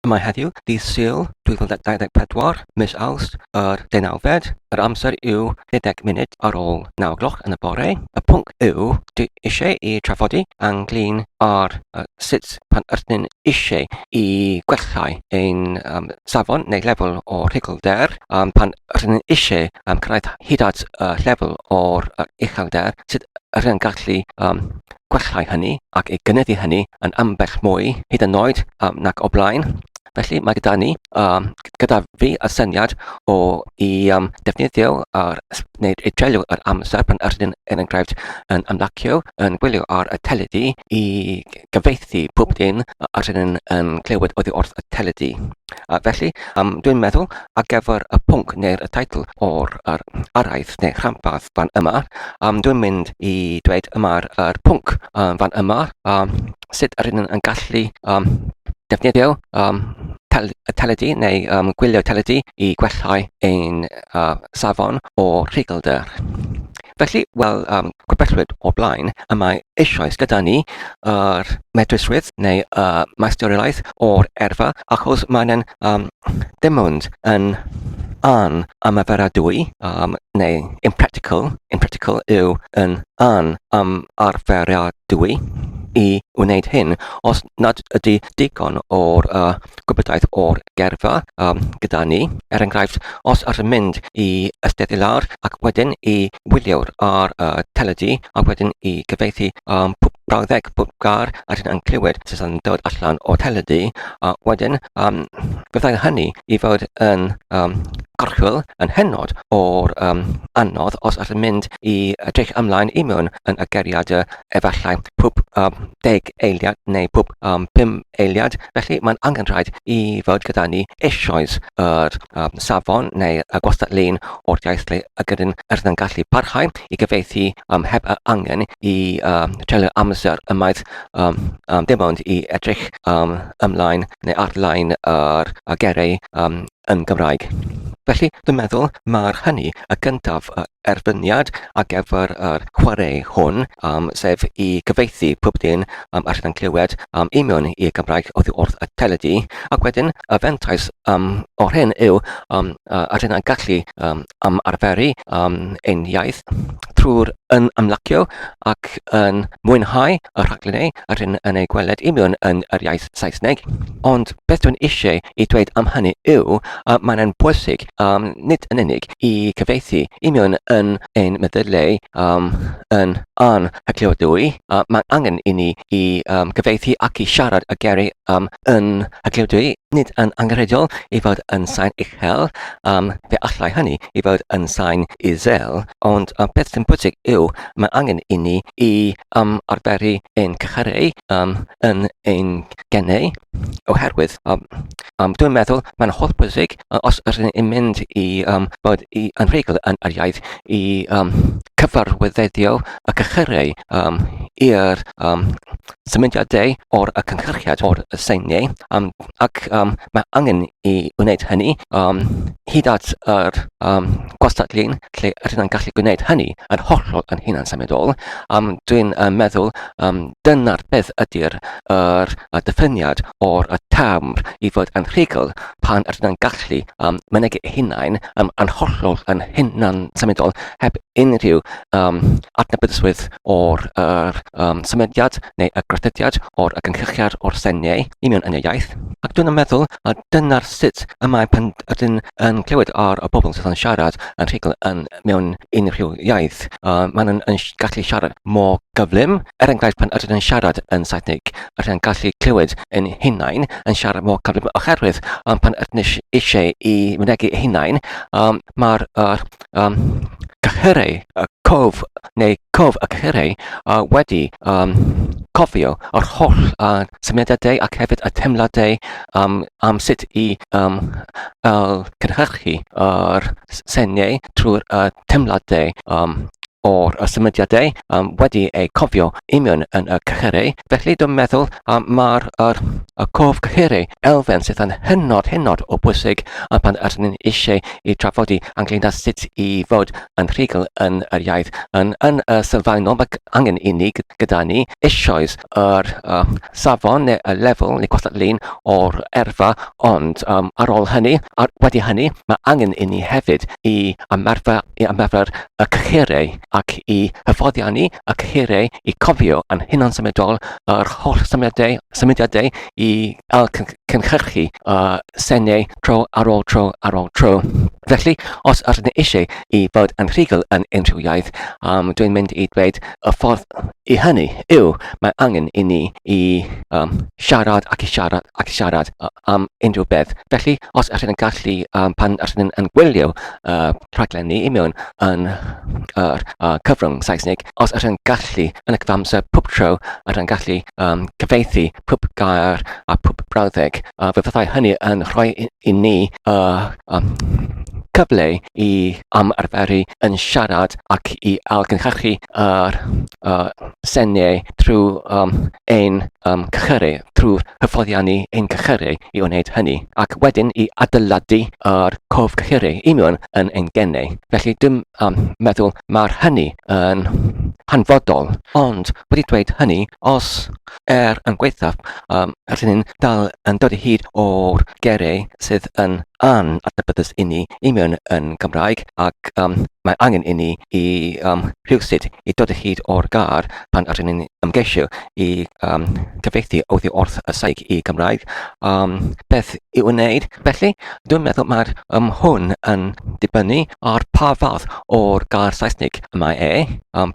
Yma heddiw, dydd Sul 2024, mis Awst, yr deunawfed. Yr amser yw 90 munud ar ôl 9 gloch yn y bore. Y pwnc yw, dwi eisiau i trafodi ynglyn â'r sut pan ydyn ni'n eisiau i gwellhau ein um, safon neu lefel o rhuglder, um, pan ydyn ni'n eisiau um, cyrraedd hyd at y lefel o'r uchelder, sut ydyn ni'n gallu um, gwellhau hynny ac i gynyddu hynny yn ambell mwy hyd yn oed um, nag o blaen. Felly mae gyda ni, um, gyda fi y syniad o i um, defnyddio ar, neu i treulio yr amser pan ydyn er enghraifft yn ymlacio, yn gwylio ar y teledu i gyfeithi pob dim ydyn yn, yn clywed oddi wrth y teledu. A felly, um, dwi'n meddwl ar gyfer y pwnc neu'r y teitl o'r yr araith neu rhanbarth fan yma, um, dwi'n mynd i dweud yma'r yr pwnc um, fan yma, um, sut yr ydyn yn gallu um, defnyddio um, tel y teledu neu um, gwylio teledu i gwellhau ein uh, safon o rhuglder. Felly, wel, um, gwybellwyd o'r blaen, y mae eisoes gyda ni yr medrusrwydd neu y maestoriolaeth o'r erfa, achos mae'n um, dim ond yn an ymarferadwy, um, neu impractical, impractical yw yn an ymarferadwy i wneud hyn os nad ydy digon o'r uh, gwybodaeth o'r gerfa um, gyda ni. Er enghraifft, os ar yn mynd i ystedd i lawr ac wedyn i wylio'r ar uh, teledu ac wedyn i gyfeithi um, pob brawddeg, pob gair a dyn yn clywed sydd yn dod allan o'r teledu, a wedyn um, byddai hynny i fod yn um, gorchwyl yn hynod o'r um, anodd os ar yn mynd i edrych ymlaen i mewn yn y geriad efallai pob um, deg eiliad neu pob um, pum eiliad. Felly mae'n angenrhaid i fod gyda ni eisoes yr um, safon neu y gwastad lun o'r iaith lle y gydyn ydyn yn gallu parhau i gyfeithi um, heb y angen i um, treulio amser ymaith um, um, dim ond i edrych um, ymlaen neu ar-lein yr y gerau um, yn Gymraeg. Felly, dwi'n meddwl mae'r hynny y gyntaf y erfyniad ar gyfer yr chwarae hwn, um, sef i gyfeithi pob dyn um, allan yn clywed um, i mewn i'r Gymraeg oddi wrth y teledu, ac wedyn y fentais um, o'r hyn yw um, uh, allan yn gallu um, am arferu um, ein iaith trwy'r yn ymlacio ac yn mwynhau y rhaglenni yr hyn yn ei gweled i mewn yn yr iaith Saesneg. Ond beth dwi'n eisiau i dweud am hynny yw, uh, mae'n bwysig um, nid yn unig i cyfeithi i mewn yn ein meddyliau um, yn anhyglywdwy, uh, mae angen i ni i um, gyfeithi ac i siarad y geiriau um, yn hyglywdwy, nid yn angenrheidiol i fod yn sain uchel, um, fe allai hynny i fod yn sain isel, ond uh, beth sy'n bwysig yw mae angen i ni i um, arferu ein cychyrau um, yn ein gennau, oherwydd um, um, dwi'n meddwl mae'n hollbwysig uh, os ydyn ni'n mynd i um, bod i, yn rhugl yn yr iaith i um, cyfarwyddyddio y cychyrau um, i'r um, symudiadau o'r y cynhyrchiad o'r seiniau um, ac um, mae angen i wneud hynny um, hyd at yr um, gwastad lun lle ydyn nhw'n gallu gwneud hynny yn hollol yn hunan symudol. Um, dwi'n uh, meddwl um, dyna'r beth ydy'r yr, y diffiniad o'r y term i fod yn rhugl pan ydyn nhw'n gallu um, mynegi eu hunain um, yn hollol yn hunan symudol heb unrhyw um, adnabyddusrwydd o'r yr, um, symudiad neu y graddediad o'r y gynhyrchiad o'r seniau i mewn yn y iaith. Ac dwi'n meddwl a dyna'r sut y mae pan ydyn yn clywed ar y bobl sydd yn siarad yn rhugl yn mewn unrhyw iaith. Uh, maen nhw'n yn gallu siarad mor gyflym. Er enghraifft, pan ydyn yn siarad yn Saesneg, ydyn yn gallu clywed yn hunain yn siarad mor gyflym oherwydd um, pan ydyn eisiau i mynegi hunain, um, mae'r uh, um, cyhyrau, y cof neu cof y cyhyrau uh, wedi um, cofio yr holl uh, symudiadau ac hefyd y teimladau um, am sut i um, uh, cynhyrchu yr seniau trwy'r uh, teimladau um, o'r y symudiadau um, wedi eu cofio union yn y cyhyrau. Felly dwi'n meddwl um, mae'r er, y cof cyhyrau elfen sydd yn hynod, hynod o bwysig a pan ydyn ni'n eisiau i trafodi ynglyn â sut i fod yn rhugl yn yr iaith. Yn, yn y sylfaenol, mae angen i ni gyda ni eisoes yr uh, safon neu y lefel neu gwastad lun o'r erfa, ond um, ar ôl hynny, ar, wedi hynny, mae angen i ni hefyd i ymarfer, i ymarfer y cyhyrau ac i hyfforddiannu y cyhyrau i cofio yn hunan symudol yr holl symudiadau, symudiadau i ail cynhyrchu y seniau tro ar ôl tro ar ôl tro. Felly, os ydyn ni eisiau i fod yn rhugl yn unrhyw iaith, um, dwi'n mynd i dweud y ffordd i hynny yw mae angen i ni i um, siarad ac i siarad ac i siarad uh, am unrhyw beth. Felly, os ydyn ni'n gallu, um, pan ydyn ni'n yn gwylio uh, rhaglen ni i mewn yn yr uh, cyfrwng Saesneg, os ydyn ni'n gallu yn y cyfamser pob tro ydyn ni'n gallu um, cyfeithi pob gair a pob brawddeg, fe fyddai hynny yn rhoi i, i ni uh, um, cyfle i am arferu yn siarad ac i ailgynhyrchu yr uh, seniau trwy um, ein um, cyhyru, trwy hyfforddiannu ein cyhyru i wneud hynny, ac wedyn i adeiladu yr cof cyhyru i mewn yn ein gennau. Felly dwi'n um, meddwl mae'r hynny yn hanfodol, ond wedi dweud hynny, os er yn gwaethaf, um, rydyn ni'n dal yn dod i hyd o'r geiriau sydd yn an adnabyddus i ni i mewn yn Gymraeg ac um, mae angen i ni i um, rhywsut i dod o hyd o'r gair pan rydyn ni'n ymgeisio i um, cyfieithu oddi wrth y Saeg i Gymraeg. Um, beth i'w wneud? Felly, dwi'n meddwl mae'r um, hwn yn dibynnu ar pa fath o'r gair Saesneg y mae e. Um,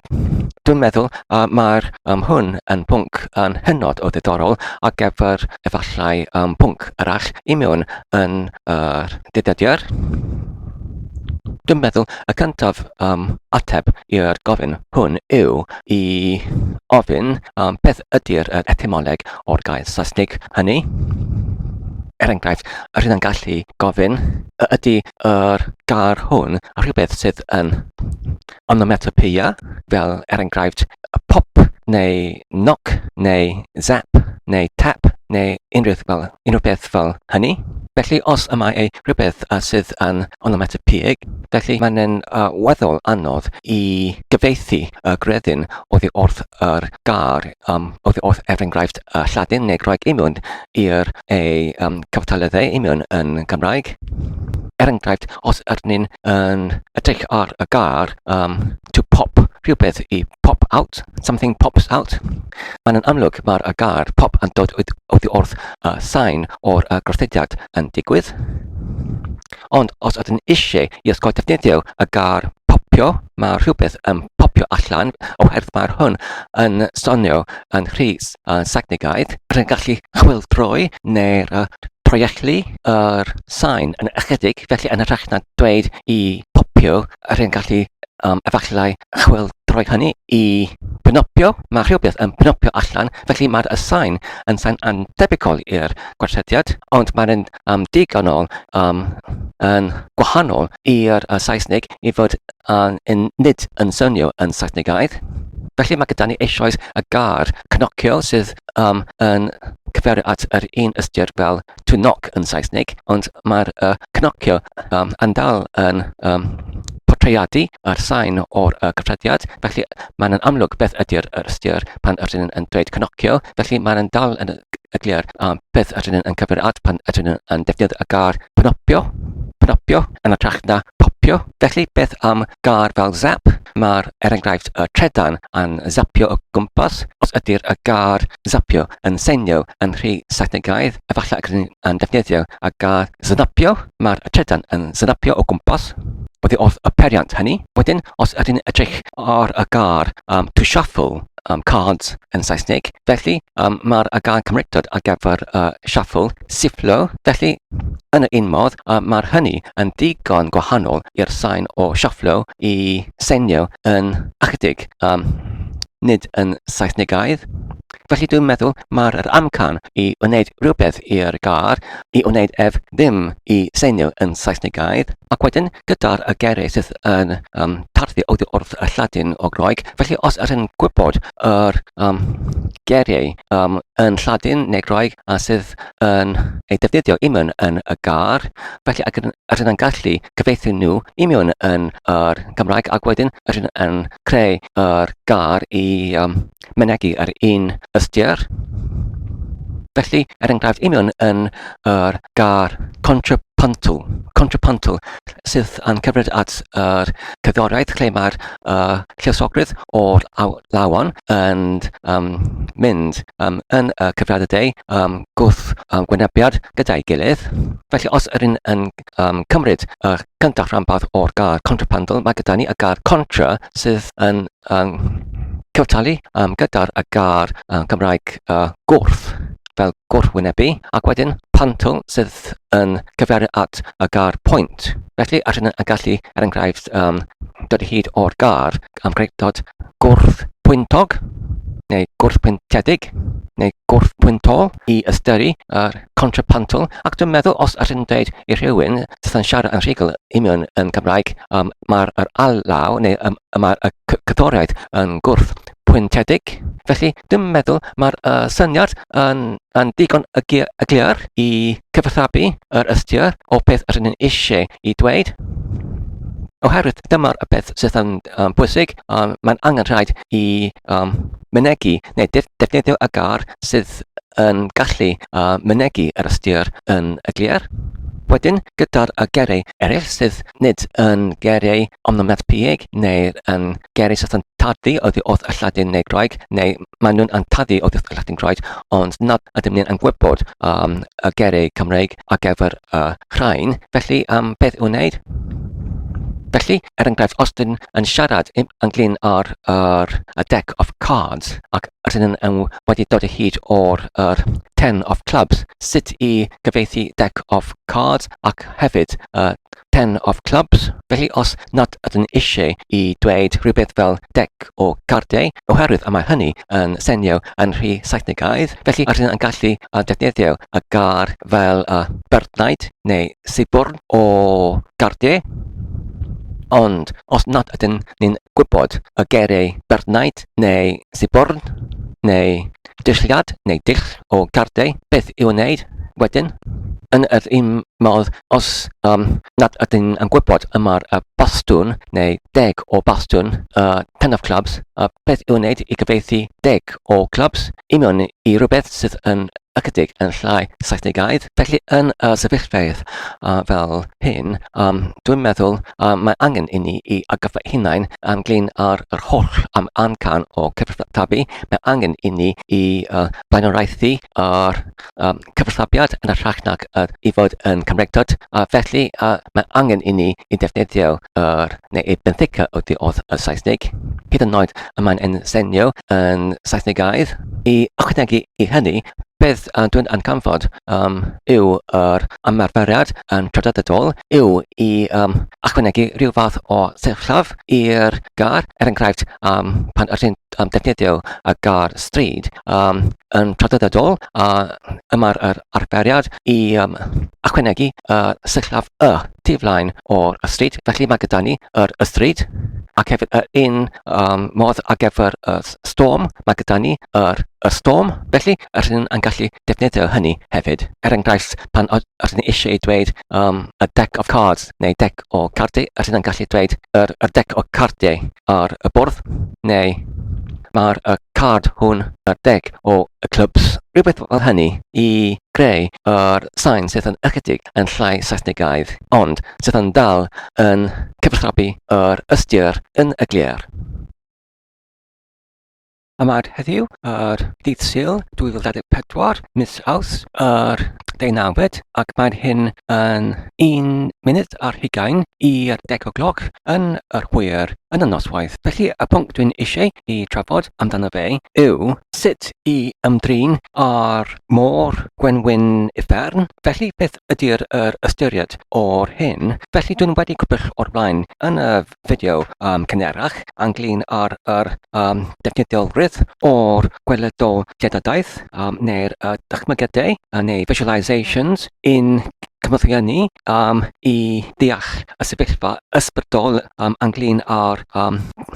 dwi'n meddwl uh, mae'r um, hwn yn pwnc yn hynod o ddiddorol ar gyfer efallai um, pwnc arall i mewn yn yr dyddiadur. Dwi'n meddwl y cyntaf um, ateb i'r gofyn hwn yw i ofyn um, beth ydy'r etymoleg o'r gair Saesneg hynny. Er enghraifft, rydyn yn gallu gofyn ydy yr gair hwn rhywbeth sydd yn onomatopoeia, fel er enghraifft pop neu knock neu zap neu tap neu unrhyw, fel, unrhyw beth fel hynny. Felly, os y mae ei rhywbeth sydd yn onomatopoeic, felly mae'n yn uh, weddol anodd i gyfieithu y greddyn oddi wrth yr gair, um, oddi wrth er enghraifft y Lladin neu Groeg i mewn i'r ei um, cyfartaleddau i mewn yn Gymraeg. Er enghraifft, os ydyn ni'n yn edrych ar y gair um, to pop, rhywbeth i pop out, something pops out. Mae'n yn amlwg mae'r y gair pop yn dod oddi wrth y sain o'r y gwrthodiad yn digwydd. Ond os ydyn eisiau i osgoi defnyddio y gair popio, mae rhywbeth yn popio allan oherwydd mae'r hwn yn sonio yn rhy uh, Saesnegaidd. Rydyn gallu chwyldroi neu'r uh, troelli yr sain yn ychydig, felly yn hytrach na dweud i popio, rydyn gallu um, efallai chwyldroi hynny i penopio. Mae rhywbeth yn penopio allan, felly mae'r y sain yn sain antebygol i'r gwarthediad, ond mae'n um, digonol um, yn gwahanol i'r uh, Saesneg i fod uh, yn, nid yn swnio yn Saesnegaidd. Felly mae gyda ni eisoes y gair cnocio sydd um, yn cyfeirio at yr un ystyr fel to knock yn Saesneg, ond mae'r uh, cnocio um, yn dal yn um, portreadu yr sain o'r uh, cyffrediad, felly mae'n yn amlwg beth ydy'r ystyr pan ydyn yn dweud cnocio, felly mae'n dal yn y glir um, beth ydyn yn cyfeirio at pan ydyn yn defnyddio y gair penopio, penopio yn hytrach na popio. Felly beth am gair fel zap? Mae'r, er enghraifft, y tredan yn zapio o gwmpas. Os ydy'r y gair zapio yn seinio yn rhy Saesnegaidd, efallai y gallwn yn defnyddio y gair znapio. Mae'r tredan yn znapio o gwmpas oddi wrth y periant hynny. Wedyn, os ydyn edrych ar y gair um, to shuffle, um, cards yn Saesneg, felly um, mae'r y gair Cymreictod ar gyfer uh, shuffle, sifflo, felly yn yr un modd, uh, mae'r hynny yn digon gwahanol i'r sain o shufflo i senio yn ychydig, um, nid yn Saesnegaidd. Felly dwi'n meddwl mae'r yr amcan i wneud rhywbeth i'r gair i wneud ef ddim i seinio yn Saesnegaidd, ac wedyn gyda'r y geiriau sydd yn um, tarddu oddi wrth y Lladin o Groeg, felly os ydyn gwybod yr um, geiriau um, yn Lladin neu Groeg a sydd yn ei defnyddio i mewn yn y gair, felly ac ydyn yn gallu cyfieithu nhw i mewn yn yr Gymraeg ac wedyn ydyn yn creu yr gair i um, mynegi yr un ystyr. Felly, er enghraifft, union yn yr gair contrapuntal, contrapuntal, sydd yn cyfeirio at yr cerddoriaeth lle mae'r uh, lluosogrwydd o'r lawon yn um, mynd um, yn y cyfrifiadau um, gwrth um, gwynebiad gyda'i gilydd. Felly, os yr un yn um, cymryd y cyntaf rhanbarth o'r gair contrapuntal, mae gyda ni y gair contra sydd yn um, cyfartalu um, gyda'r y gair um, Cymraeg uh, gwrth, fel gwrthwynebu, ac wedyn pantl sydd yn cyfeirio at y gair point. Felly, ar hyn yn gallu, er enghraifft, um, dod i hyd o'r gair am dod gwrthpwyntog, neu gwrthpwyntiedig, neu gwrthpwyntol i ystyru yr contrapuntal, ac dwi'n meddwl os ydyn nhw'n dweud i rhywun sydd yn siarad yn rhugl union yn Cymraeg, um, mae'r yr alaw neu um, mae'r y cerddoriaeth yn gwrth pwyntiedig. Felly, dwi'n meddwl mae'r uh, syniad yn, yn digon y glir i cyfathrebu yr ystyr o beth rydyn ni'n eisiau i dweud. Oherwydd dyma'r y peth sydd yn um, bwysig, um, mae'n angen rhaid i um, mynegi neu defnyddio y gair sydd yn gallu uh, mynegi yr ystyr yn y glir. Wedyn, gyda'r geiriau eraill sydd nid yn geiriau onomatopoeig neu yn geiriau sydd yn tarddu oddi wrth y Lladin neu Groeg, neu maen nhw'n yn tarddu oddi wrth y Lladin Groeg, ond nad ydym ni'n yn gwybod um, y geiriau Cymreig ar gyfer y rhain. Felly, um, beth i'w wneud? Felly, er enghraifft, os dyn yn siarad ynglyn â'r yr, y deck of cards, ac ydyn yn wedi dod o hyd o'r yr ten of clubs, sut i gyfieithu deck of cards ac hefyd y ten of clubs. Felly os nad ydyn eisiau i dweud rhywbeth fel deck o cardiau, oherwydd y mae hynny yn senio yn rhy Saesnegaidd, felly ydyn yn gallu defnyddio y gair fel uh, byrddnaid neu sibwrn o gardiau. Ond os nad ydyn ni'n gwybod y geiriau byrddnaid neu sibwrn neu dulliad neu dull o gardiau, beth i'w wneud wedyn? Yn yr un modd, os um, nad ydyn yn gwybod y mae'r uh, bastwn neu deg o bastwn, uh, ten of clubs, uh, beth i'w wneud i gyfeithi deg o clubs i mewn i rhywbeth sydd yn ychydig yn llai Saesnegaidd. Felly yn y sefyllfeydd uh, fel hyn, um, dwi'n meddwl uh, mae angen i ni i atgoffa hunain ynglyn â'r yr holl am amcan o cyfathrebu. Mae angen i ni i uh, blaenoriaethu yr um, cyfathrebiad yn hytrach nag uh, i fod yn Cymreictod. A felly uh, mae angen i ni i defnyddio yr, neu i benthyca oddi wrth y Saesneg. Hyd yn oed y mae'n ensenio yn Saesnegaidd. I ychwanegu i hynny, beth uh, dwi'n yn canfod um, yw yr ymarferiad yn traddodiadol yw i um, ychwanegu rhyw fath o sillaf i'r gair, er enghraifft, um, pan ydyn um, defnyddio y gair stryd, um, yn traddodiadol, a yma'r yr arferiad i um, ychwanegu y sillaf y tu flaen o'r ystryd. Felly mae gyda ni yr ystryd, ac hefyd yr un um, modd ar gyfer y storm, mae gyda ni yr y storm. Felly, yr hyn yn gallu defnyddio hynny hefyd. Er enghraifft, pan ydyn ni eisiau dweud um, a deck of cards neu deck o cardiau, yr hyn yn gallu dweud yr, yr deck o cardiau ar y bwrdd, neu mae'r y card hwn yr deg o y clubs, rhywbeth fel hynny i greu yr sain sydd yn ychydig yn llai Saesnegaidd, ond sydd yn dal yn cyfathrebu yr ystyr yn y glir. A mae'r heddiw, yr dydd Sul 2024, mis Awst, yr deunawfed ac mae hyn yn un munud ar hugain i'r deg o gloch yn yr hwyr yn y noswaith. Felly y pwnc dwi'n eisiau i trafod amdano fe yw sut i ymdrin â'r môr gwenwyn uffern. Felly beth ydy'r yr ystyried o'r hyn? Felly dwi'n wedi crybwyll o'r blaen yn y fideo cynharach ynglyn â'r yr defnyddiolrwydd o'r gweledol lledaeth neu'r dychmygiadau neu visualizations yn cymorthwyo ni i ddeall y sefyllfa ysbrydol ynglyn â'r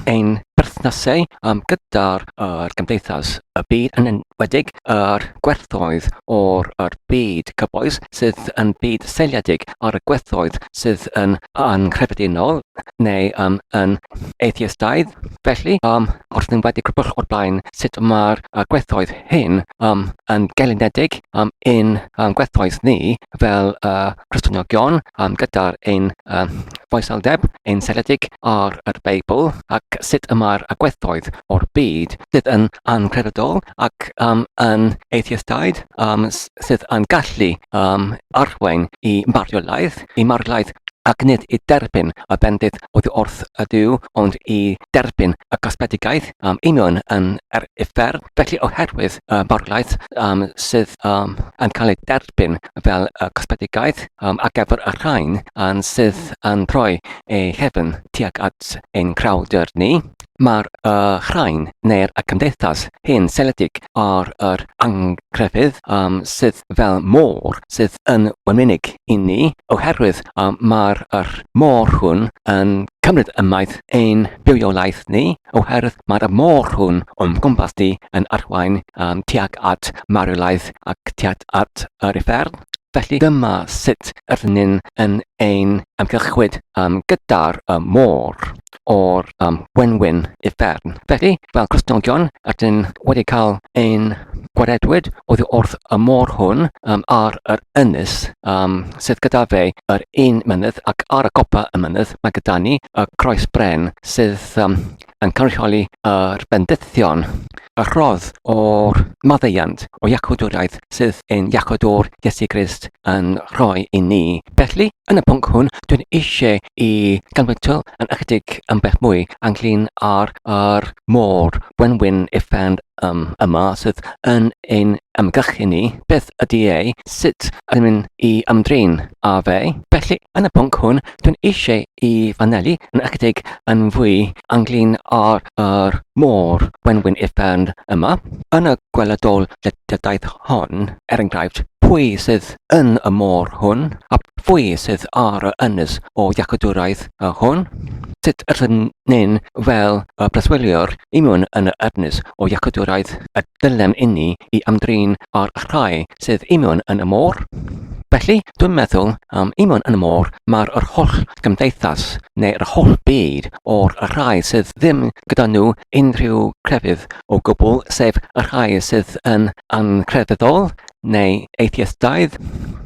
ein perthnasau gyda'r yr gymdeithas, y byd, yn enwedig yr gwerthoedd o'r yr byd cyfoes sydd yn byd seiliedig ar y gwerthoedd sydd yn anghyffredinol neu yn atheistaidd. Felly, os ni'n wedi crybwyll o'r blaen sut mae'r gwerthoedd hyn yn gelynedig i'n gwerthoedd ni fel Cristnogion gyda'r ein foesoldeb, ein seiliedig ar yr Beibl ac sut y mae'r gwerthoedd o'r byd sydd yn anghrefyddol ac yn atheistaidd sydd yn gallu arwain i marwolaeth, i marwolaeth ac nid i derbyn y bendith oddi wrth y Duw, ond i derbyn y gosbedigaeth union yn yr uffern. Felly oherwydd y marwolaeth sydd yn cael ei derbyn fel y gosbedigaeth ar gyfer y rhain sydd yn troi eu cefn tuag at ein crawdr ni, Mae'r rhain neu'r cymdeithas hyn seiliedig ar yr anghrefydd sydd fel môr sydd yn wenwynig i ni, oherwydd mae'r yr môr hwn yn cymryd ymaith ein bywiolaeth ni, oherwydd mae'r môr hwn o'n gwmpas ni yn arwain tuag at marwolaeth ac tuag at yr uffern. Felly dyma sut ydyn ni'n yn ein ymgylchwyd gyda'r môr o'r wenwyn uffern. Felly, fel Cristnogion, ydyn wedi cael ein gwaredwyd oddi wrth y môr hwn ar yr ynys sydd gyda fe yr un mynydd, ac ar y copa y mynydd mae gyda ni y croes bren sydd yn cynrychioli yr bendithion, y rhodd o'r maddeuant o iachawdwriaeth sydd ein Iachawdwr Iesu Grist yn rhoi i ni. Felly, yn y pwnc hwn, dwi'n eisiau i ganolbwyntio yn ychydig yn beth mwy ynglyn â'r yr môr wenwyn uffern yma sydd yn ein ymgyrchu ni, beth ydy e, sut ydym ni'n i ymdrin â fe. Felly, yn y pwnc hwn, dwi'n eisiau i fanelu yn ychydig yn fwy ynglyn â'r yr môr wenwyn uffern yma. Yn y gweledol lledaeth hon, er enghraifft, pwy sydd yn y môr hwn, a phwy sydd ar y ynys o iachawdwriaeth hwn? Sut ydyn ni'n fel y preswyliwr i mewn yn y ynys o iachawdwriaeth y dylem inni i ymdrin â'r rhai sydd i mewn yn y môr? Felly, dwi'n meddwl, i mewn yn y môr, mae'r yr holl gymdeithas neu'r holl byd o'r rhai sydd ddim gyda nhw unrhyw crefydd o gwbl, sef y rhai sydd yn anghrefyddol neu atheistaidd.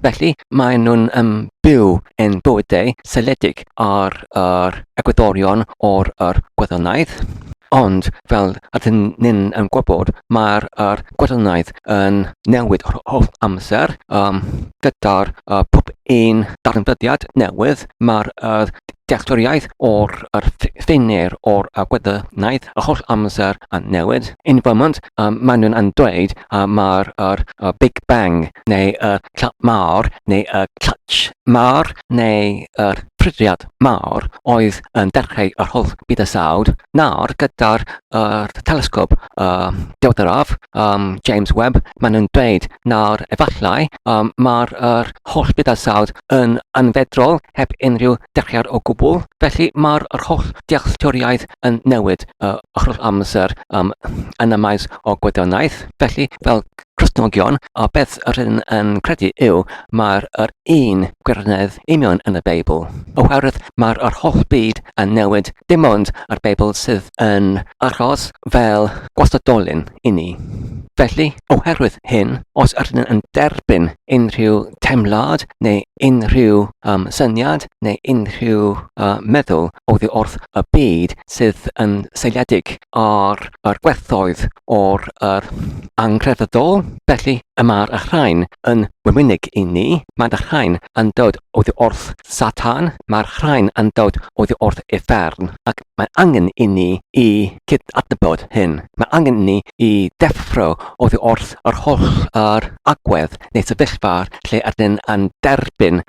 Felly, maen nhw'n byw yn bywydau seiliedig ar yr egwyddorion o'r yr gwyddoniaeth. Ond, fel ydyn ni'n yn gwybod, mae'r yr gwyddoniaeth yn newid yr holl amser. Gyda'r pob un darganfyddiad newydd, mae'r yr dealltwriaeth o'r yr ffeinir o'r gwyddoniaeth y holl amser yn newid. Un foment, maen nhw'n yn dweud mae'r yr Big Bang neu y clap mawr neu y clutch mawr neu yr ffrwydriad mawr oedd yn dechrau yr holl bydysawd. Nawr, gyda'r yr telesgop diweddaraf, James Webb, maen nhw'n dweud nawr efallai mae'r yr holl bydysawd yn anfedrol heb unrhyw dechreuad o gwbl. Felly mae'r yr holl dealltwriaeth yn newid yr holl amser yn y maes o gwyddoniaeth. Felly, fel Cristnogion, a beth rydyn yn credu yw mae'r yr un gwirionedd union yn y Beibl. Oherwydd mae'r yr holl byd yn newid, dim ond yr Beibl sydd yn aros fel gwastadolyn i ni. Felly, oherwydd hyn, os ydyn yn derbyn unrhyw teimlad neu unrhyw syniad neu unrhyw meddwl oddi wrth y byd sydd yn seiliedig ar yr gwerthoedd o'r yr anghrefyddol. Felly, y mae'r rhain yn wenwynig i ni, mae'r rhain yn dod oddi wrth Satan, mae'r rhain yn dod oddi wrth uffern, ac mae angen i ni i cydnabod hyn. Mae angen i ni i deffro oddi wrth yr holl yr agwedd neu sefyllfa lle ydyn yn derbyn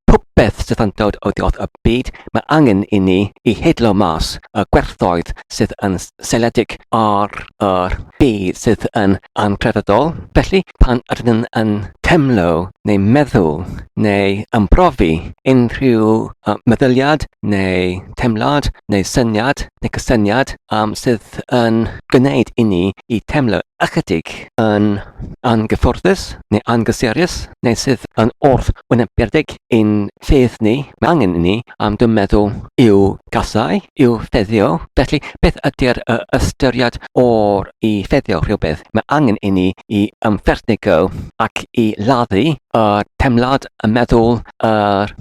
popeth sydd yn dod oddi wrth y byd. Mae angen i ni i hidlo mas y gwerthoedd sydd yn seiliedig ar yr byd sydd yn anghredadol. Felly, pan ydyn yn, yn teimlo neu meddwl neu ymprofi unrhyw meddyliad neu teimlad neu syniad neu cysyniad um, sydd yn gwneud i ni i teimlo ychydig yn anghyfforddus neu angysurus neu sydd yn wrthwynebiedig i'n ffydd ni, mae angen i ni, am dwi'n meddwl, i'w gasau, i'w ffeddio. Felly, beth ydy'r ystyried o'r i ffeddio rhywbeth? Mae angen i ni i ymffyrnigo ac i laddu y teimlad, y meddwl, yr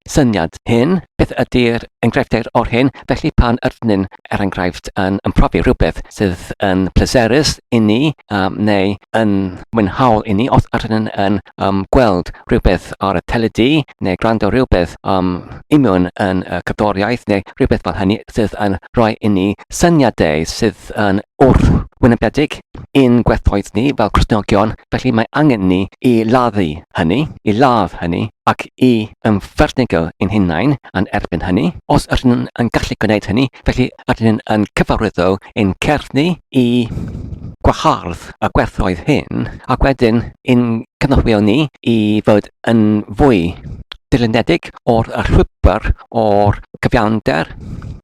syniad hyn. Beth ydy'r enghreifftiau o'r hyn? Felly pan ydyn ni'n, er enghraifft, yn ymprofi rhywbeth sydd yn pleserus i ni um, neu yn mwynhaol i ni, os ydyn ni'n yn um, gweld rhywbeth ar y teledu neu gwrando rhywbeth um, union yn y cerddoriaeth neu rhywbeth fel hynny sydd yn rhoi i ni syniadau sydd yn wrthwynebedig i'n gwerthoedd ni fel Cristnogion, felly mae angen ni i laddu hynny, i ladd hynny, ac i ymffyrnigo ein hunain yn erbyn hynny. Os ydyn ni'n yn gallu gwneud hynny, felly ydyn ni'n yn cyfarwyddo ein cerdd ni i gwahardd y gwerthoedd hyn, ac wedyn ein cynorthwyo ni i fod yn fwy dilynedig o'r llwybr o'r cyfiawnder,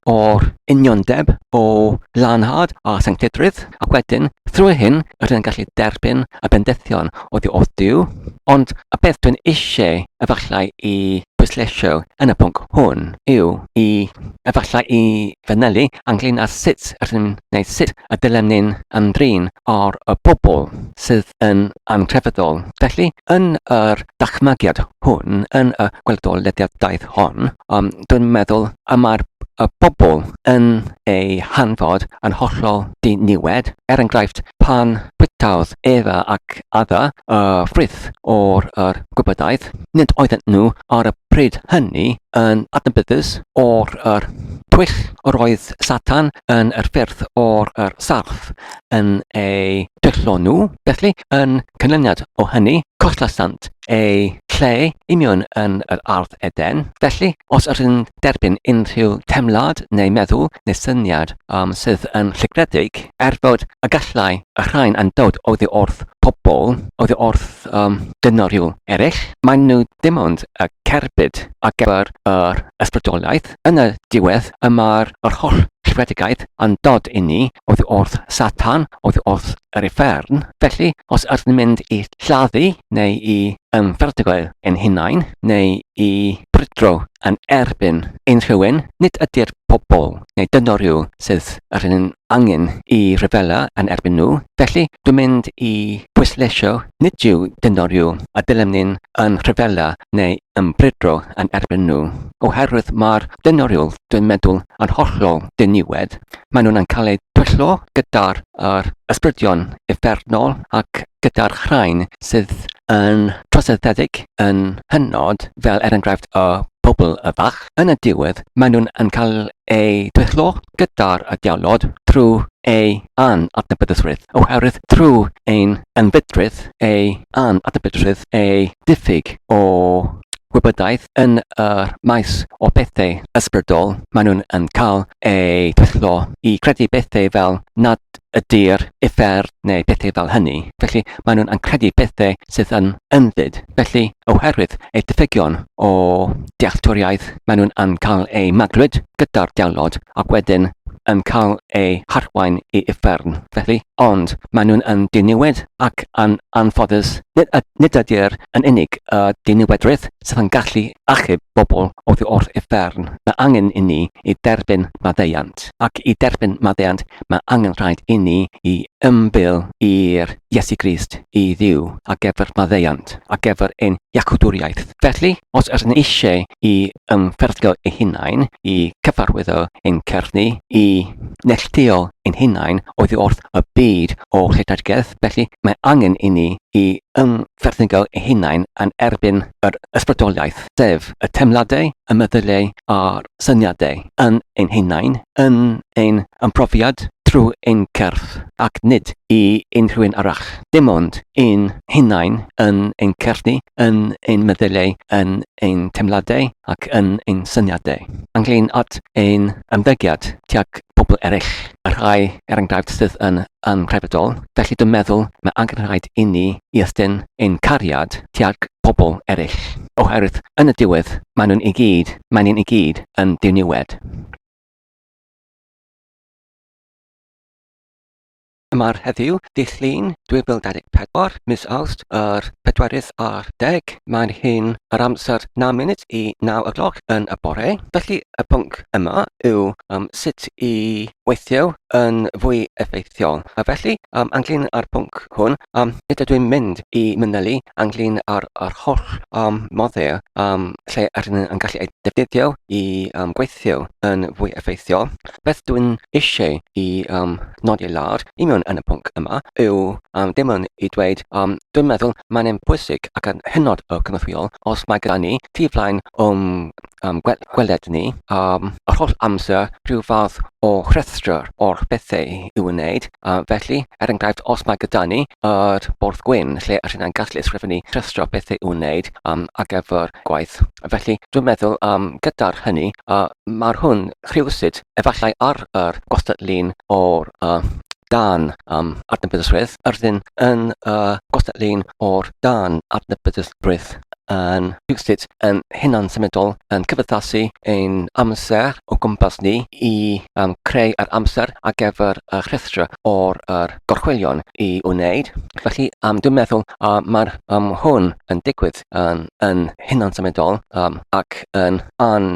o'r uniondeb, o lanhad a sanctidrwydd, ac wedyn, trwy hyn, rydyn yn gallu derbyn y bendithion oddi wrth Duw. Ond y peth dwi'n eisiau efallai i bwysleisio yn y pwnc hwn yw i efallai i fanylu ynglyn â sut rydyn neu sut y dylem ni'n ymdrin â'r y bobl sydd yn anghrefyddol. Felly, yn yr dychmygiad hwn, yn y gweledigaeth hon, um, dwi'n meddwl y mae'r y bobl yn ei hanfod yn hollol diniwed. Er enghraifft, pan bwytaodd Efa ac Adda y ffrwyth o'r yr gwybodaeth, nid oeddent nhw ar y pryd hynny yn adnabyddus o'r yr twyll yr oedd Satan yn yr ffyrdd o'r yr sarff yn ei twyllo nhw. Felly, yn canlyniad o hynny, collasant ei lle union yn yr ardd Eden. Felly, os ydych yn derbyn unrhyw teimlad neu meddwl neu syniad um, sydd yn llygredig, er fod y gallai y rhain yn dod oddi wrth pobl, oddi wrth um, dynoriwl eraill, maen nhw dim ond y cerbyd ar gyfer yr ysbrydoliaeth. Yn y diwedd, y mae'r yr holl llygredigaeth yn dod i ni oddi wrth Satan, oddi wrth yr uffern. Felly, os ydyn ni'n mynd i lladdu neu i ymffrdigo ein hunain, neu i brwydro yn erbyn unrhyw un, nid ydy'r pobl neu dynoriw sydd yr un angen i rhyfela yn erbyn nhw. Felly, dwi'n mynd i bwysleisio nid yw dynoriw a dylem ni'n yn rhyfela neu ymbrwydro yn erbyn nhw, oherwydd mae'r dynoriwl, dwi'n meddwl, yn hollol diniwed. Maen nhw'n cael eu twyllo gyda'r yr ysbrydion uffernol ac gyda'r rhain sydd yn troseddedig yn hynod, fel er enghraifft y bobl y fach. Yn y diwedd, maen nhw'n yn cael eu twyllo gyda'r y diawlod trwy ei anadnabyddusrwydd, oherwydd trwy ein ynfydrwydd, ei anadnabyddusrwydd, ei diffyg o wybodaeth yn yr maes o bethau ysbrydol, maen nhw'n yn cael eu twyllo i credu bethau fel nad ydy'r uffern neu bethau fel hynny. Felly maen nhw'n yn credu bethau sydd yn ynfyd. Felly, oherwydd eu diffygion o dealltwriaeth, maen nhw'n yn cael eu maglwyd gyda'r diawlod ac wedyn yn cael eu harwain i uffern. Felly, ond maen nhw'n yn diniwed ac yn anffodus, nid, nid ydy'r yn unig y diniwedrwydd sydd yn gallu achub bobl oddi wrth uffern. Mae angen i ni i derbyn maddeuant, ac i derbyn maddeuant mae angen rhaid i ni i ymbil i'r Iesu Grist, i Dduw, ar gyfer maddeuant, ar gyfer ein iachawdwriaeth. Felly, os ydyn ni eisiau i ymffrostio eu hunain, i cyfarwyddo ein cyrff ni, i neilltuo ein hunain oddi wrth y byd o lledredigaeth, felly mae angen i ni i ymferthygo ein hunain yn erbyn yr ysbrydoliaeth, sef y teimladau, y meddyliau a'r syniadau yn ein hunain, yn ein ymprofiad trwy ein cyrff, ac nid i unrhywun arall. Dim ond ein hunain yn ein cyrff ni, yn ein meddyliau, yn ein teimladau ac yn ein syniadau. Ynglyn at ein ymddygiad tuag pobl eraill, y rhai, er enghraifft, sydd yn anghrefyddol, felly dwi'n meddwl mae angenrhaid inni i estyn ein cariad tuag pobl eraill, oherwydd yn y diwedd maen nhw'n i gyd, maen ni'n i gyd yn diniwed. Yma'r heddiw, dydd Llun 2024, mis Awst, yr pedwerydd ar deg. Mae'n hyn yr amser 9 munud i 9 y gloch yn y bore. Felly y pwnc yma yw um, sut i weithio yn fwy effeithiol. A felly, um, ynglyn â'r pwnc hwn, um, nid ydw i'n mynd i manylu ynglyn â'r, ar holl um, moddau um, lle ydyn yn gallu ei defnyddio i um, gweithio yn fwy effeithiol. Beth dwi'n eisiau i um, nodi lawr i mewn yn y pwnc yma yw um, dim ond i dweud um, dwi'n meddwl mae'n yn bwysig ac yn hynod o cynorthwyol os mae gyda ni tu flaen o'n um, gweled ni um, yr holl amser rhyw fath o rhestr o'r bethau i'w wneud. Felly, er enghraifft, os mae gyda ni yr bwrdd gwyn lle rydyn ni'n gallu ysgrifennu rhestr o bethau i'w wneud um, ar gyfer gwaith. Felly, dwi'n meddwl um, gyda'r hynny, mae'r hwn rhywsut efallai ar yr gwastad lun o'r dan um, adnabyddusrwydd, yrddin yn y uh, gwastad lun o'r dan adnabyddusrwydd yn rhywsut yn hunan symudol yn cyfythasu ein amser o gwmpas ni i um, creu yr amser ar gyfer y rhestr o'r yr gorchwylion i wneud. Felly, um, dwi'n meddwl mae'r um, hwn yn digwydd yn, yn hunan symudol um, ac yn an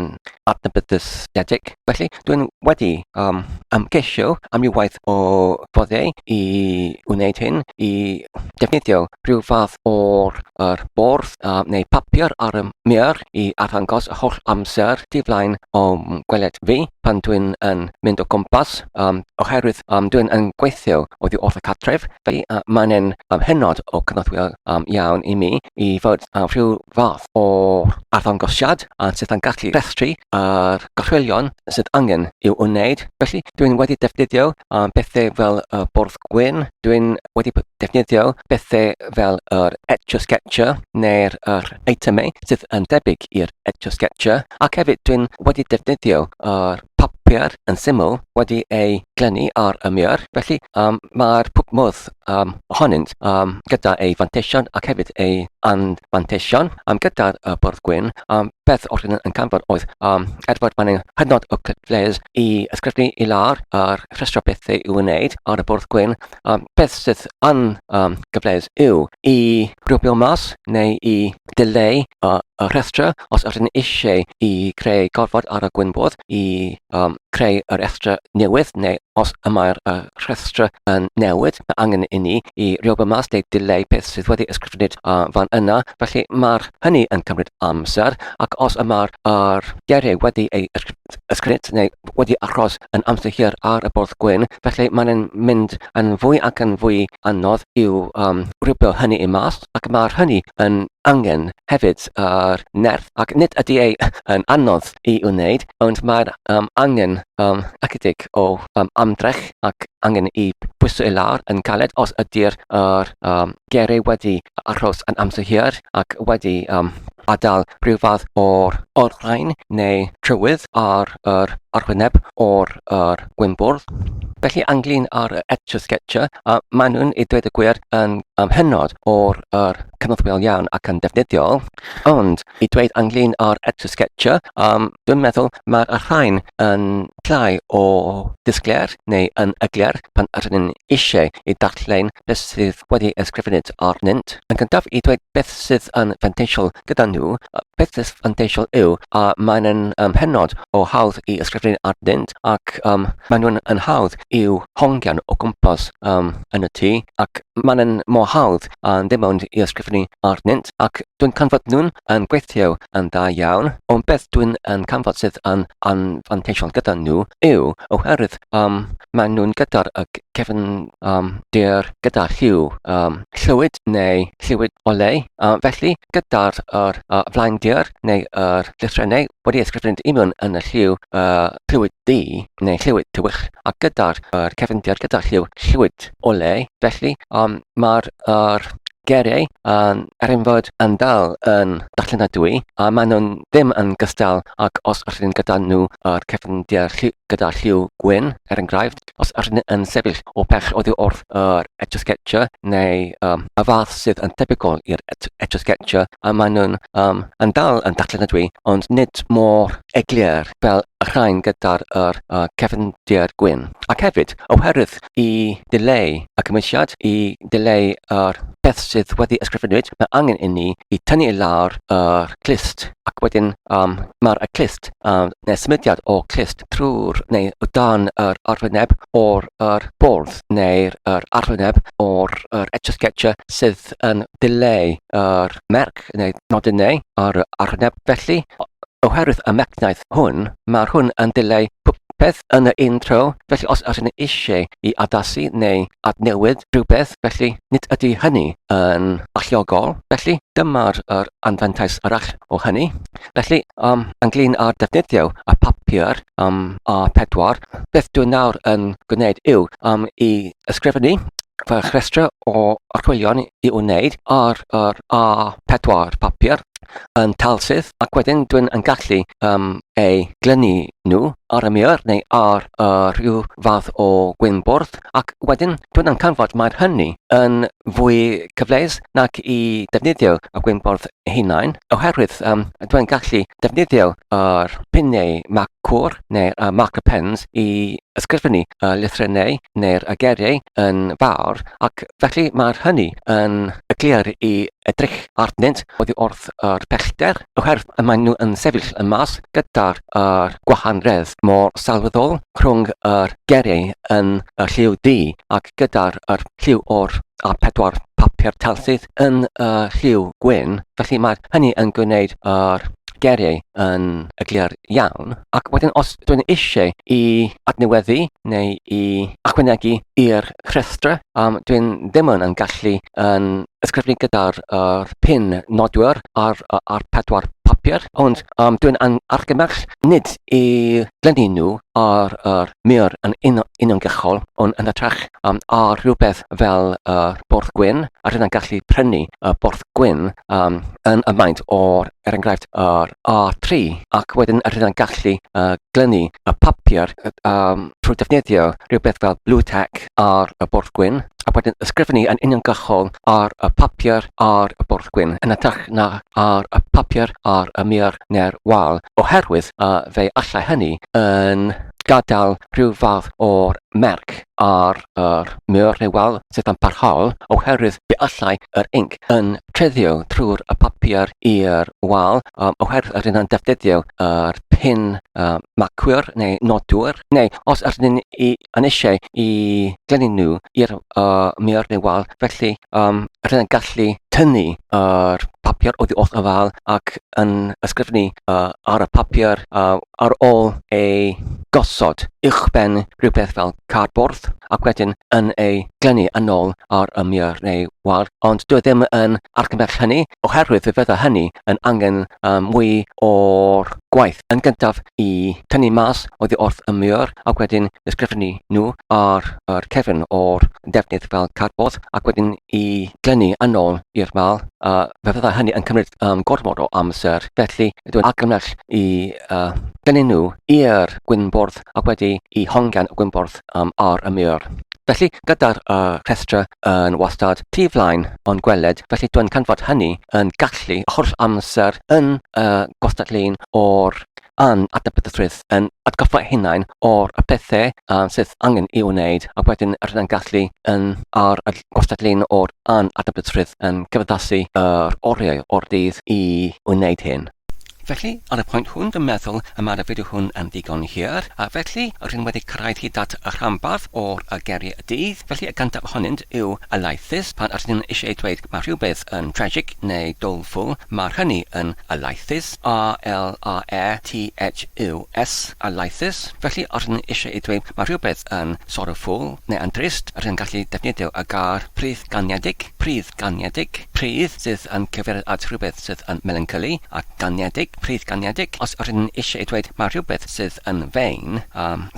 adnabyddusedig. Felly, dwi'n wedi um, ymgeisio amrywiaeth o foddiau i wneud hyn, i defnyddio rhyw fath o'r yr bwrdd uh, neu papur ar y mur i arddangos y holl amser tu flaen o'm gweled fi pan dwi'n yn mynd o gwmpas um, oherwydd um, dwi'n yn gweithio oddi wrth y cartref, felly uh, mae'n yn um, hynod o cynorthwyol um, iawn i mi i fod uh, rhyw fath o arddangosiad a sydd yn gallu rhestru yr gorchwylion sydd angen i'w wneud. Felly, dwi'n wedi defnyddio um, bethau fel y bwrdd gwyn, dwi'n wedi defnyddio bethau fel yr Etcher Sketcher neu'r yr eitemau sydd yn debyg i'r Etcher Sketcher, ac hefyd dwi'n wedi defnyddio yr papur yn syml wedi ei glynu ar y mur, felly um, mae'r pob modd um, ohonynt um, gyda ei fanteision ac hefyd ei anfanteision. Um, gyda'r uh, bwrdd gwyn, um, beth oedd yn canfod oedd um, er fod mae'n hynod o cyfleus i ysgrifennu i lawr yr rhestr o bethau i'w wneud ar y bwrdd gwyn, um, beth sydd yn um, gyfleus yw i rwbio mas neu i dileu y rhestr os ydyn eisiau i creu gorfod ar y gwynbwrdd i um, creu y rhestr newydd neu os y mae'r uh, rhestr yn newid, mae angen i ni i rywbeth mas neu dileu peth sydd wedi ysgrifennu fan yna. Felly mae'r hynny yn cymryd amser ac os y mae'r yr geiriau wedi ei ysgrifennu neu wedi aros yn amser hir ar y bwrdd gwyn, felly mae'n mynd yn fwy ac yn fwy anodd i'w um, rwbio hynny i mas ac mae'r hynny yn angen hefyd yr nerth, ac nid ydy ei yn anodd i wneud, ond mae'r um, angen um, ychydig o um, ymdrech ac angen i bwyso i lawr yn galed os ydy'r yr, um, geiriau wedi aros yn amser hir ac wedi um, adael rhyw fath o'r olrhain neu trywydd ar yr arwyneb o'r yr gwynbwrdd. Felly ynglyn â'r Etcher Sketcher, uh, maen nhw'n, i ddweud y gwir, yn um, hynod o'r yr cynorthwyol iawn ac yn defnyddiol, ond i dweud ynglyn â'r Etcher Sketcher, um, dwi'n meddwl mae'r rhain yn llai o ddisglair neu yn eglur pan ydyn ni'n eisiau i darllen beth sydd wedi ysgrifennu arnynt. Yn gyntaf, i dweud beth sydd yn fanteisiol gyda nhw, beth sydd fanteisiol yw a maen nhw'n um, hynod o hawdd i ysgrifennu arnynt ac um, maen nhw'n yn hawdd i'w hongian o gwmpas um, yn y tŷ ac maen nhw'n mor hawdd a ddim ond i ysgrifennu arnynt, ac dwi'n canfod nhw'n yn gweithio yn dda iawn, ond beth dwi'n yn canfod sydd yn anfanteisiol gyda nhw yw oherwydd um, maen nhw'n gyda'r y cefn um, dir gyda lliw um, llwyd neu lliwyd oleu, felly gyda'r yr, flaendir neu yr llythrennau wedi ysgrifennu i mewn yn y lliw llwyd du neu llwyd tywyll, a gyda'r yr cefndir gyda lliw llwyd oleu, felly um, mae'r yr geiriau yn er ein fod yn dal yn darllenadwy, a maen nhw'n ddim yn gystal ac os ydyn gyda nhw yr cefndir gyda lliw gwyn, er enghraifft, os ydyn yn sefyll o bell oddi wrth yr Etch-a-Sketcher neu um, y fath sydd yn debygol i'r Etch-a-Sketcher, a maen nhw'n um, yn dal yn darllenadwy, ond nid mor eglur fel y rhain gyda'r yr, cefndir gwyn. Ac hefyd, oherwydd i ddileu y cymwysiad, i ddileu yr beth sydd wedi ysgrifennwyd, mae angen i ni i tynnu i lawr yr clust, ac wedyn um, mae'r y clust, um, neu symudiad o clust trwy'r neu o dan yr arwyneb o'r yr bwrdd neu'r yr arwyneb o'r yr etch-a-sketcher sydd yn dileu yr merc neu nodyn neu ar y arwyneb. Felly, oherwydd y mecnaeth hwn, mae'r hwn yn dileu popeth yn y un tro, felly os ydyn ni eisiau i addasu neu adnewid rhywbeth, felly nid ydy hynny yn alluogol. Felly, dyma'r yr anfantais arall o hynny. Felly, um, ynglyn â'r defnyddio y papur um, A4, beth dwi nawr yn gwneud yw um, i ysgrifennu fy rhestr o archwilion i wneud ar yr A4 papur yn talsyth ac wedyn dwi'n yn gallu um, ei glynu nhw ar y mur neu ar uh, rhyw fath o gwynbwrdd ac wedyn dwi'n yn canfod mae'r hynny yn fwy cyfleus nag i defnyddio y gwynbwrdd hunain oherwydd um, dwi'n gallu defnyddio yr pinnau marcwr neu'r uh, marker pens i ysgrifennu y lythrennau neu'r geiriau yn fawr ac felly mae'r hynny yn glir i edrych arnynt oddi wrth yr pellter, oherwydd y maen nhw yn sefyll yn mas gyda'r yr gwahanredd mor sylweddol rhwng yr geiriau yn y lliw du ac gyda'r yr lliw o'r A4 papur talsyth yn y lliw gwyn, felly mae hynny yn gwneud yr geiriau yn glir iawn. Ac wedyn os dwi'n eisiau i adnewyddu neu i ychwanegu i'r rhestr, um, dwi'n ddim yn gallu yn ysgrifennu gyda'r er pin nodwyr ar, ar pedwar papur, ond um, dwi'n argymell nid i glynu nhw ar yr mur yn uniongyrchol, ond yn hytrach um, ar rhywbeth fel y uh, bwrdd gwyn, a rydyn gallu prynu y bwrdd gwyn um, yn y maint o'r, er enghraifft, yr A3, ac wedyn rydyn gallu uh, glynu y papur um, trwy defnyddio rhywbeth fel blue tack ar y bwrdd gwyn, a wedyn ysgrifennu yn uniongyrchol ar y papur ar y bwrdd gwyn, yn hytrach na ar y papur ar y mur neu'r wal, oherwydd uh, fe allai hynny yn gadael rhyw fath o'r merc ar yr mur neu wal sydd yn parhaol, oherwydd fe allai yr inc yn treiddio trwy'r y papur i'r wal, um, oherwydd yr yna'n defnyddio yr pin uh, macwyr neu nodwyr, neu os ydyn ni yn eisiau i glynu nhw i'r uh, mur neu wal, felly um, rydyn yn gallu tynnu yr papur oddi wrth y wal ac yn ysgrifennu uh, ar y papur uh, ar ôl ei gosod uwchben rhywbeth fel cardboard ac wedyn yn ei glynu yn ôl ar y mur neu wal, ond dwi ddim yn argymell hynny oherwydd fe fydda hynny yn angen um, mwy o'r gwaith. Yn gyntaf i tynnu mas oddi wrth y mur ac wedyn ysgrifennu nhw ar yr cefn o'r defnydd fel cardboard ac wedyn i glynu yn ôl i'r wal. Fe fydda hynny yn cymryd um, gormod o amser, felly dwi'n argymell i uh, glynu nhw i'r gwynbwrdd ac wedi i hongian y gwynbwrdd um, ar y mur. Felly, gyda'r uh, rhestr yn wastad tu flaen o'n gweled, felly dwi'n canfod hynny yn gallu holl amser yn y uh, gwastad lun o'r a'n adnabyddusrwydd yn atgoffa hunain o'r y pethau uh, sydd angen i'w wneud ac wedyn rydyn yn gallu yn ar y gwastad lun o'r a'n adnabyddusrwydd yn cyfaddasu yr oriau o'r dydd i wneud hyn. Felly, ar y pwynt hwn, dwi'n meddwl y mae'r fideo hwn yn ddigon hir, a felly rydyn wedi cyrraedd hyd at y rhanbarth o'r y geiriau y dydd. Felly, y gyntaf ohonynt yw alaethus. Pan rydyn eisiau dweud mae rhywbeth yn tragic neu doleful, mae'r hynny yn alaethus, A-L-A-E-T-H-U-S, alaethus. Felly, os rydyn eisiau ei dweud mae rhywbeth yn sorrowful neu yn drist, rydyn gallu defnyddio y gair prudd-ganiedig, Pridd ganiedig, pridd sydd yn cyfeirio at rhywbeth sydd yn melancholy, a ganiedig, pridd ganiedig. Os rydyn ni eisiau dweud mae rhywbeth sydd yn vain,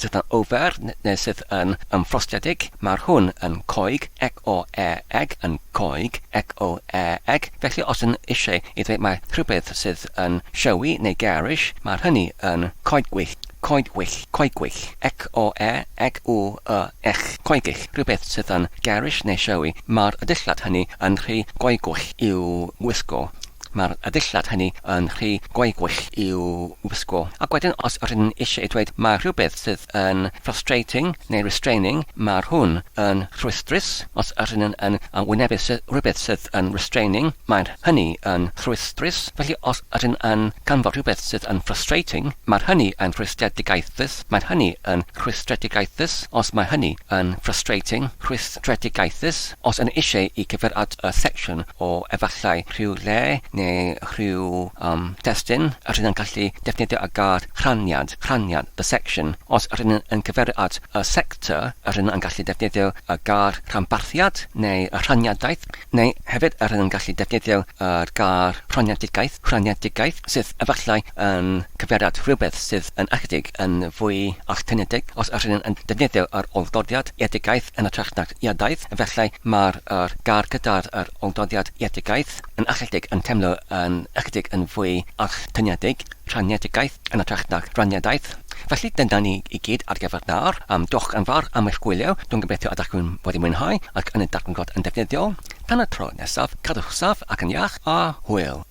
sydd yn ofer, neu sydd yn ymffrostiedig, mae'r hwn yn coeg, ec-o-e-eg, yn coeg, ec-o-e-eg. Felly os rydyn ni eisiau i ddweud mae rhywbeth sydd yn showy neu garish, mae'r hynny yn coedwig, coedwig, coegwig, ec-o-e-eg-w-y. Ech, coegych, rhywbeth sydd yn garish neu showy, mae'r dillad hynny yn rhy goegwych i'w wisgo. Mae'r dillad hynny yn rhy goegwych i'w wisgo. Ac wedyn os rydyn ni eisiau dweud mae rhywbeth sydd yn frustrating neu restraining, mae'r hwn yn rhwystrus. Os rydyn yn wynebu rhywbeth sydd yn restraining, mae'r hynny yn rhwystrus. Felly os ydyn yn canfod rhywbeth sydd yn frustrating, mae'r hynny yn rhwystredigaethus. Mae'r hynny yn Rhwystredigaethus, os mae hynny yn frustrating, rhwystredigaethus, os yn eisiau i gyfer at y section o efallai rhyw le neu rhyw um, destun, rydyn yn gallu defnyddio y gair rhaniad, rhaniad, the section. Os rydyn yn cyferio at y sector, rydyn yn gallu defnyddio y gair rhanbarthiad neu y rhaniadaeth, Neu hefyd rydyn yn gallu defnyddio yr gair rhaniadigaeth, rhaniadigaeth, sydd efallai yn cyfeirio at rhywbeth sydd yn ychydig yn fwy alltynedig. Os rydyn yn defnyddio yr oldodiad iedigaeth yn hytrach nag iadaeth, efallai mae'r yr gair gyda'r yr oldodiad iedigaeth yn ychydig yn teimlo yn ychydig yn fwy alltyniedig, rhaniadigaeth yn hytrach nag rhaniadaeth. Felly, dyna ni i gyd ar gyfer nawr. Diolch yn fawr am eich gwylio. Dwi'n gobeithio ydych chi'n wedi mwynhau ac yn y darganfod yn defnyddiol. Tan y tro nesaf, cadwch saff ac yn iach, a hwyl!